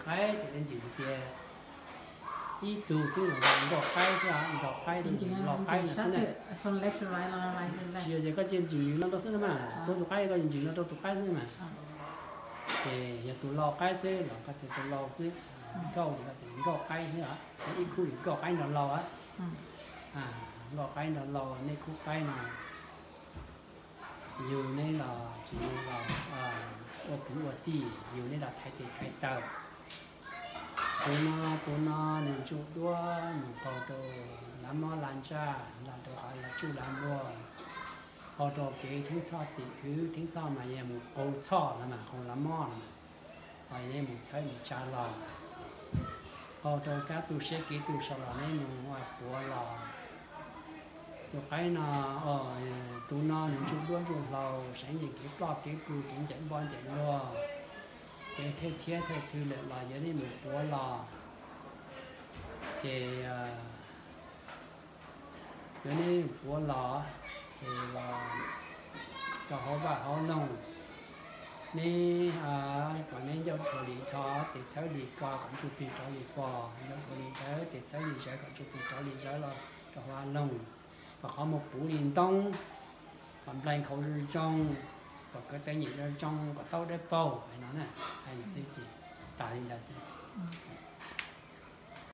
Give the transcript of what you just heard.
Qaib ces ntsis tias ib tug xwb los nkoj qaib xwb, nkoj qaib, los qaib no xwb na. Tsis yog ces koj cia ntsis no rau xwb no mas, tuav tus qaib koj ntsis no rau tus qaib xwb mas. Ces yog tus lau qaib xwb los koj tias tus lau xwb, nkauj ces koj tias nkauj qaib xwb, ib khub nkauj qaib nrog lau. Nkauj qaib nrog lau, nej khub qaib no yug neb los tsis yug los ua kwv ua tij, yug neb los thaiv tes thaiv taw. Tus no, tus no nws ntsuj duab mus qaug rau lav mob lav ntsaj, los rau qhov lav tsuj lav npua, qaug rau kev theej txhoj tim hwv, theej txhoj mas yog mus qaug txhoj no mas, qaug lav mob no mas, los yog nej mus txhawb mus tsa los, qaug rau kab tu siab kev tu saum los nej mus puav los. Tus qaib no, tus no nws ntsuj duab ntsuj hlauv, seev nyeem kev ploj kev pw, kev ncaim npoj ncaim luag, kev thawj thiab thawj thw lawm los yog nej mus puav los. Ces yog nej puav los, ces los rau hauv vaj hauv loog, neb kom neb ncauj rhuav li rho, tes txhawb li ko kom ntsuj plig rov li pog, ncauj rhuav li ntawd, tes txhawb li zawv kom ntsuj plig rov li zawv los rau hauv vaj loog, kom qhov muag puv li ntoob, kom nplaig nkhaus zoo zoo, kom kwv teev nyeem zoo zoo, kom taub dawb paug, hais no na, hais xwb ces tas li ntawd xwb.